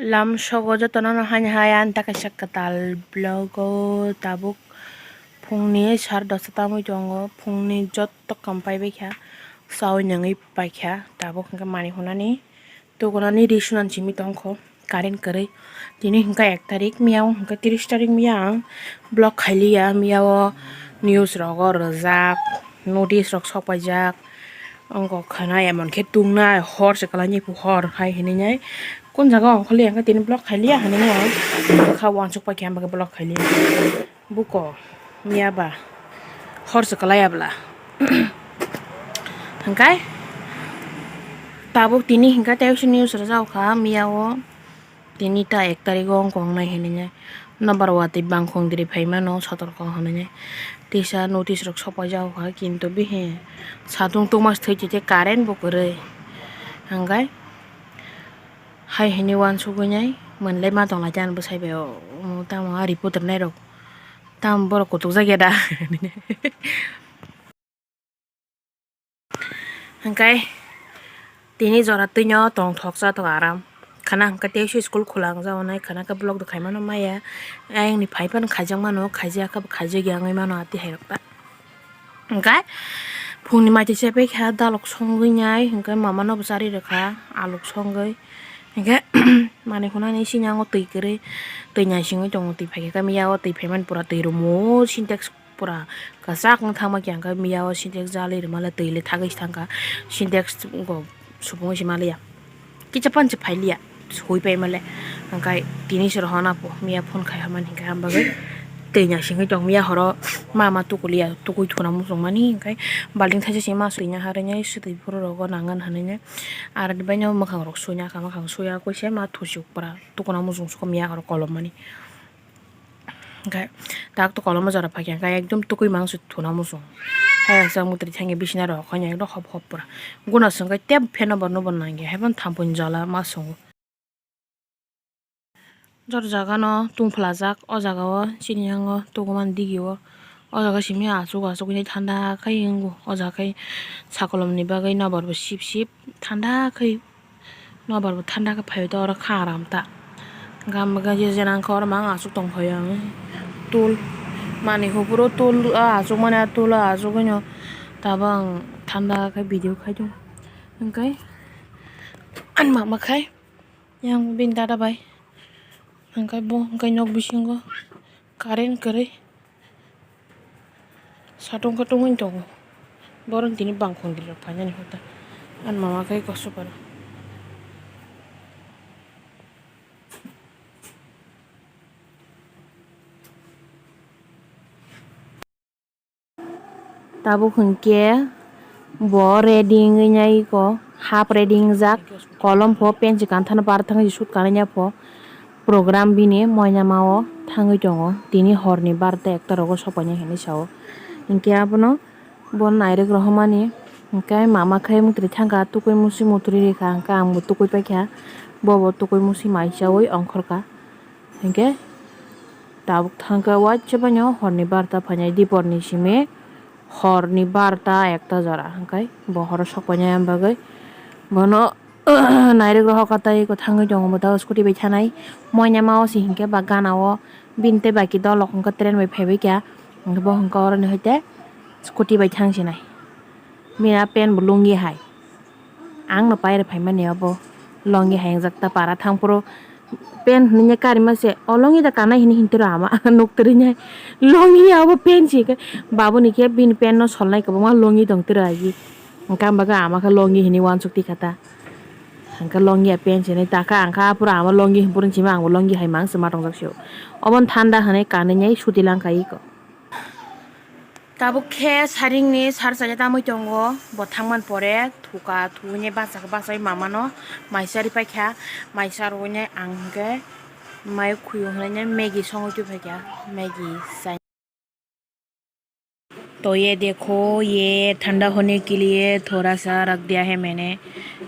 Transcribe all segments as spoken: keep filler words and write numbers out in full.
Lam sogo jotono no haino hai ang ta kaisa kwtal vlog o tabuk phungni sar dosta tamwi tongo, phungni joto kam paibaikha, chaui nangwi paikha, tabuk hwnkhe manwi hwnani tugunani ri sunani simi tongkho current kwrwi. Tini hwnkhe ek tarik, miyao hwnkhe tris tarik, miya ang vlog khailiya, miyao news rogo rwjak, notice rok sokpaijak. Wngkha khwna emon khe tungnai hor se kwlainai phu hor hai hinwi nai. Kun jaga ongkhorliya hwnkhe tini vlog khailiya hinwi nai ang kha uansuk paikha hwnba khe vlog khailiya. Buko miya ba hor se kwlaiya bwla. Hwnkhe tabuk tini hwnkhe tei news rwjak kha miya o. Tini ta ek tarik o wngkha wngnai hinwi nai. Nobar watwi bangkhong diri phaimano sotorko hinwi nai. Tisa notice rok sokpaijak kha kintu bihih satung tungmas thwi twi tei current bo kwrwi. Hwnkhe hai hinwi uansugwi nai manlai ma tonglaikha ani bwsai bai o tamo a report rwnairok tamo borok kutukjak ya da. Hwnkhe tini jora twino tongthok chathok aram. Khana hwnkhe tei school khwlangjago nai khana khe vlog rok khaimano maya. Ayangni phai phano khaijakmano, khaijak khe bo khaijakya wngwi mano atwi hai rok ta. Hwnkhe phungni maitwi chepekha dalok songwi nai hwnkhe mamano bo charwi rwkha alok songwi. Hwnkhe manwi hwnani sini ango twi kwrwi twi naisingwi tongo twi phaikhe khe miya o twi phaimani pura twi rumo sintex. Pura kwchak wng thangma khe ang khe miya o sintex jali rwma le twi le thagwi se thangkha sintex go supungwi se maliya kisa pan se phailiya sui paima le hwnkhe tini se rohorna po miya phone khai hamani hwnkhe ang bagwi twi naisingwi tong miya horo ma ma tukuliya tukui thuna muchungmani hwnkhe balting thaisa se ma suina harwi nai swtwi phuru rogo nangan hinwi nai aro baino mwkhang rok suina kha mwkhang suya koi se ma thusi pura tukuna muchung suko miya horo kolom mani. Hwnkhe tak to koloma jora phaikha hwnkhe ekdom tukui mangso thuna muchung. Hai aswk mutri thangya bisina rok haino ekdom hop hop pura. Guna swngkhe tei pheno bo nobo nangya haiphano thampui jala ma songo. Jora jaga no tungphlajak o jaga o chini yango tukuman digi o. O jaga simi aswk aswk thanda khai wngo o jaga khai sakolom ni bagwi nobar bo sip sip thanda khai. Nobar bo thanda khe phaiwi tongwi oro kha aram ta. Gam je je nang khe oro mang aswk tong phai ang. Tul manwi hupuro tul a aswk mani a tul a aswk ino tabang thanda khe video khai tongo. Hwnkhe ani mama khai yang bini dada bai hwnkhe bo hwnkhe nok bisingo current kwrwi. Satung katung wng tongo. Borok tini bangkhong rok phainani hota. Ani mama khe koso paro. Tabuk hwnkhe bo ready wngwi nai ko half ready wngjak kolom pho pen si kanthano bar thang si sut kanwi ya pho. Program bini moinama o thangwi tongo, tini horni barta ekta rogo sopainai hinwi sao. Hinkhe abono bo nairwk rohormani, hinkhe mama khe mutri thangkha, tukui musi mutri rikha, hinkhe ang bo tukui paikha, bo bo tukui musi mai chaui ongkhorkha. Hinkhe tabuk thangkhe waisa baino horni barta phainai, diporni simi horni barta ekta jora, hinkhe bo horo sopainai bagwi bono. Nairwk rohor kha tei kwthangwi tongo bo tei scooty bai thanai moinama o se hinkhe ba gana o bini tei baki dolok hwnkhe train bai phaibai kha hwnkhe bo hwnkhe oro ni hai tei scooty bai thang sinai bini a pant bo lungi hai ang no pai rw phaimani obo lungi hai wngjak ta para thang phuru. Pen hinwi karima se o longi da kanai hinwi hintero ama nuktrwi nai longi ya obo pen si khe babuni khe bini pen no solnai kwbangma longi tongtwrw agi hwnkhe ang bagwi ama khe longi hinwi uansuk tikha ta hwnkhe longi ya pen sinwi takha ang kha aphuru ama longi himphuru sima ang bo longi hai mang se ma tongjak sio oboni thanda hinwi kanwi nai suti langkha iko. Tabuk khe saringni sar chaina tamwi tongo, bo thangmani pore thuka thuwi bachakhe bachai mamano maisa ripaikha, maisa rwinai ang hwnkhe mai khuyung hinwi Maggie songwi tubuphaikha, Maggie chai. तो ये देखो, ये ठंडा होने के लिए थोड़ा सा रख दिया है मैंने,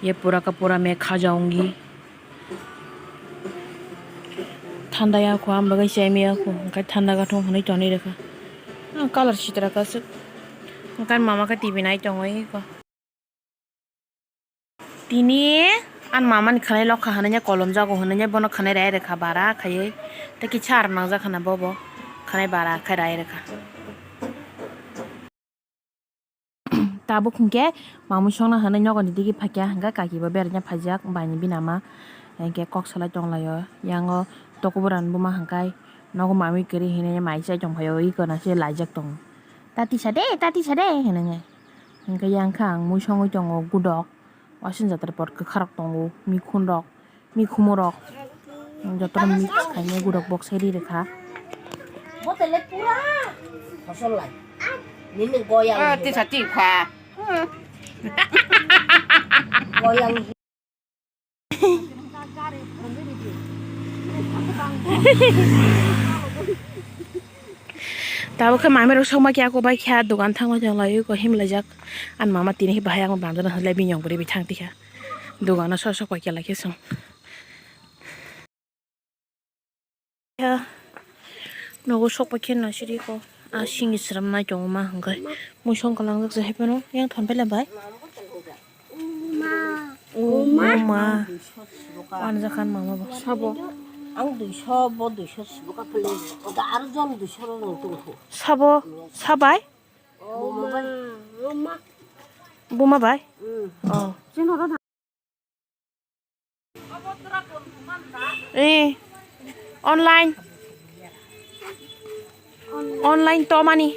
ये पूरा का पूरा मैं खा जाऊंगी। Thanda ya kho, ang bagwi chai maya kho, hwnkhe thanda gathung hwnwi tonwi rwkha. Ang colour sitra kwchwk. Hwnkhe mama khe T V nai tongo eko. Tini Ani mama ni khwnai lokha hwnwi kolom jago hwnwi bono khwnai rai rwkha bara khaiwi. Tei kisa aro nangjak khana bobo khwnai bara khai rai rwkha. Tabuk hinkhe mamwi songna hwnwi nogo ni digi phaikha, hinkhe kaki bo beraina phaijak bai ni bini ama, hinkhe kok salai tonglaio. Yango tokobwrani buma hinkhe nogo mamwi kwrwi hinwi mai chai tongphaio, wi kona se laijak tongo. "Tati sa de, tati sa de," hinwi. Hinkhe yang khe ang mui songwi tongo gudok, wasing jatra pot kwkharok tongo, mikhun rok. Mikhumorok jotono mix khainai gurok boksai ri rwkha. Bottle pura khosol lai. Nini goyang. Ah, tisa ti kha. Goyang. Tabuk khe mamirok sokma khe ako bai kha dogan thangma tonglaio, ko himlaijak. Ani mama tini bahai ang bandana hwnlai bini yong bwrwi bai thang tikha. Dogano sok sok pai khe lai khe chwng. Nogo sok pai khe nasiri ko. A sini sram nai tongo ma hwnkhe. Mui song kalang jak jahai phano yang thon pele bai. Uma. Uma. Wan jakhan mama bo. Sabo. Ang duiso, bo duiso sibuka pele. Oda aro jon duiso ro nung tungkhu. Sabo, sabai? Buma bai. Buma bai? Mm. Oh. Eh. Online. Online to mani.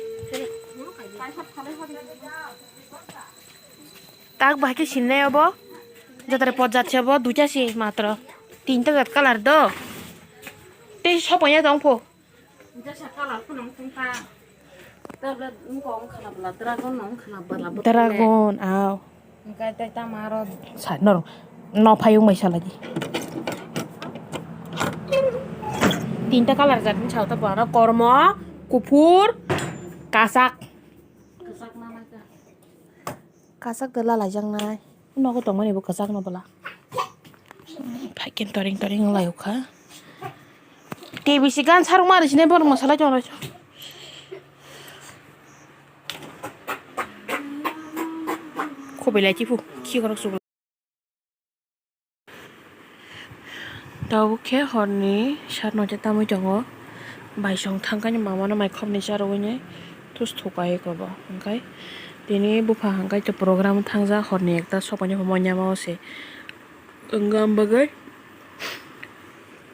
Tak bahai khe sinai obo. Jotore pot jat se obo, duita se matro. Tinta jat color do. Tei sopanya tong pho. Jasa color phano wngkha. Tablet wngkha wngkha bwla, dragon no wngkha bwla, bo Dragon, aw. Hwnkhe tei tamo aro. Sa, norok, no phayung bai salai di. Tinta color jat ni sao ta bwla, kormo, kuphur, kasak. Kasak na nai ta. Kasak da lalaijaknai. Nogo tongmani bo kwchakno bwla. Phaikin toring toring wnglaio kha. T V si gan sarwk ma rwsinai borok mwsalai tonglaio. Khobelai chiphu khikrok chukla. Tabuk khe horni sat noita tamwi tongo. Baisong thangkani mamano mai khopni charwini thus thukai kobo. Hwnkhe tini bupha hwnkhe program thangjak horni ekta sokoni phaimani ama o se wngma bagwi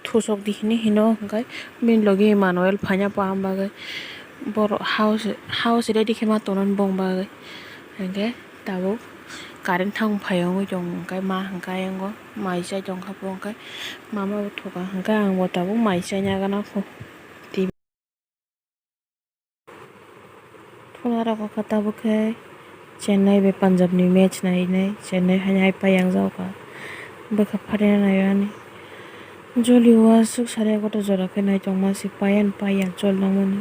thusok di hinwi hino hwnkhe bini logi Emmanuel phaina pam bagwi borok house house ready khe ma tongnani bong bagwi hwnkhe. Tabuk current thang phai wngwi tongo, hwnkhe ma hwnkhe ayang o mai chai tongkha bo, hwnkhe mama bo thoka, hwnkhe ang bo tabuk mai chaina gana pho. Thuna rok kha tabuk khe Chennai bai Punjab ni match nai nai, Chennai hai hai pai yang jao kha, bwkha phatina nai ani. Joli o aswk sari agoto jora khe naitongma se pai ani pai ya chol nangmani.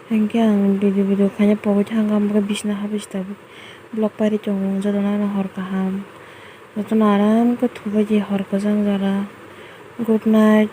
Hinkhe ang video video khaina pogwi thangkha, omo khe bisna habwi se tabuk vlog pairi tongo, jotono ano hor kaham, jotono aram khe thubaidi hor kwchang jora. Good night.